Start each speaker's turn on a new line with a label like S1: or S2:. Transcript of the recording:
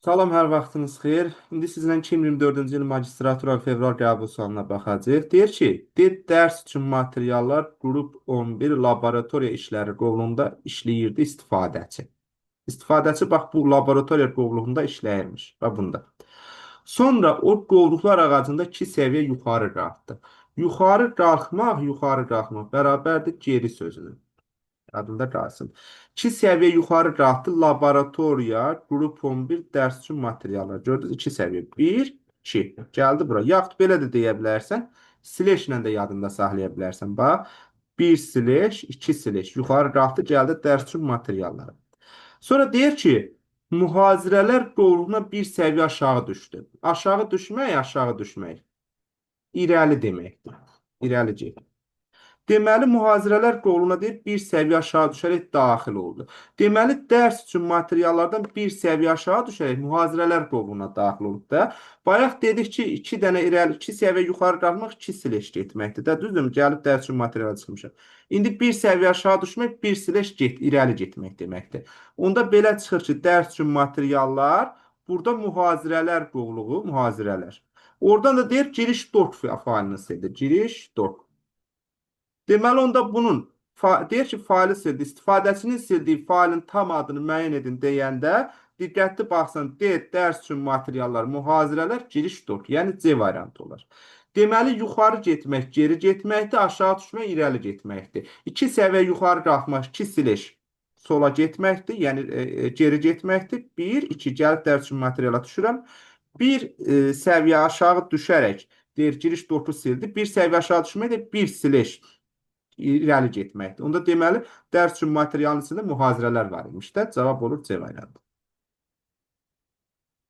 S1: Salam, hər vaxtınız xeyir. İndi sizlə 2024-cü il magistratura fevral qəbul sualına baxacağıq. Deyir ki, dərs üçün materiallar qrup 11 laboratoriya işləri qovluğunda işləyirdi istifadəçi. İstifadəçi bax bu laboratoriya qovluğunda işləyirmiş. Bax bunda. Sonra o qovluqlar ağacında 2 səviyyə yuxarı qalxdı. Yuxarı qalxmaq, yuxarı qalxmaq bərabərdir geri sözünün. Yadında qalsın. 2 səviyyə yuxarı qalxdı laboratoriya, qrup 11 dərs üçün materiallar. Gördünüz 2 səviyyə. 1, 2. Gəldi bura. Yaxud belə də deyə bilərsən. Slash-ilə də yadında saxlaya bilərsən. Bax, 1 slash, 2 slash. Yuxarı qalxdı, gəldi dərs üçün materiallara. Sonra deyir ki, mühazirələr qovluğuna bir səviyyə aşağı düşdü. Aşağı düşmək, aşağı düşmək. İrəli deməkdir. İrəli get. Deməli, mühazirələr qovluğuna deyir, bir səviyyə aşağı düşərək daxil oldu. Deməli, dərs üçün materiallardan bir səviyyə aşağı düşərək mühazirələr qovluğuna daxil olub da. Bayaq dedik ki, 2 dənə irəli, 2 səviyyə yuxarı qalxmaq, 2 slash getməkdir də. Düzdürmü? Gəlib dərs üçün materiala çıxmışıq. İndi bir səviyyə aşağı düşmək, bir slash get, irəli getmək deməkdir. Onda belə çıxır ki, dərs üçün materiallar, burada mühazirələr qovluğu, mühazirələr. Oradan da deyir, giriş dot failini sildi. Giriş dot. Deməli, onda bunun deyir ki, faili sildi, istifadəçinin sildiyi failin tam adını müəyyən edin deyəndə diqqətli baxsan, D, dərs üçün materiallar, mühazirələr, giriş dot, yəni C variantı olar. Deməli, yuxarı getmək, geri getməkdir, aşağı düşmək, irəli getməkdir. 2 səviyyə yuxarı qalxmaq, 2 slash sola getməkdir, yəni geri getməkdir. 1, 2, gəlib dərs üçün materiala düşürəm. Bir səviyyə aşağı düşərək, deyir, giriş dotu sildi. Bir səviyyə aşağı düşmək də 1 slash irəli getməkdir. Onda deməli, dərs üçün materialın içində mühazirələr var imiş də. Cavab olur C variantı.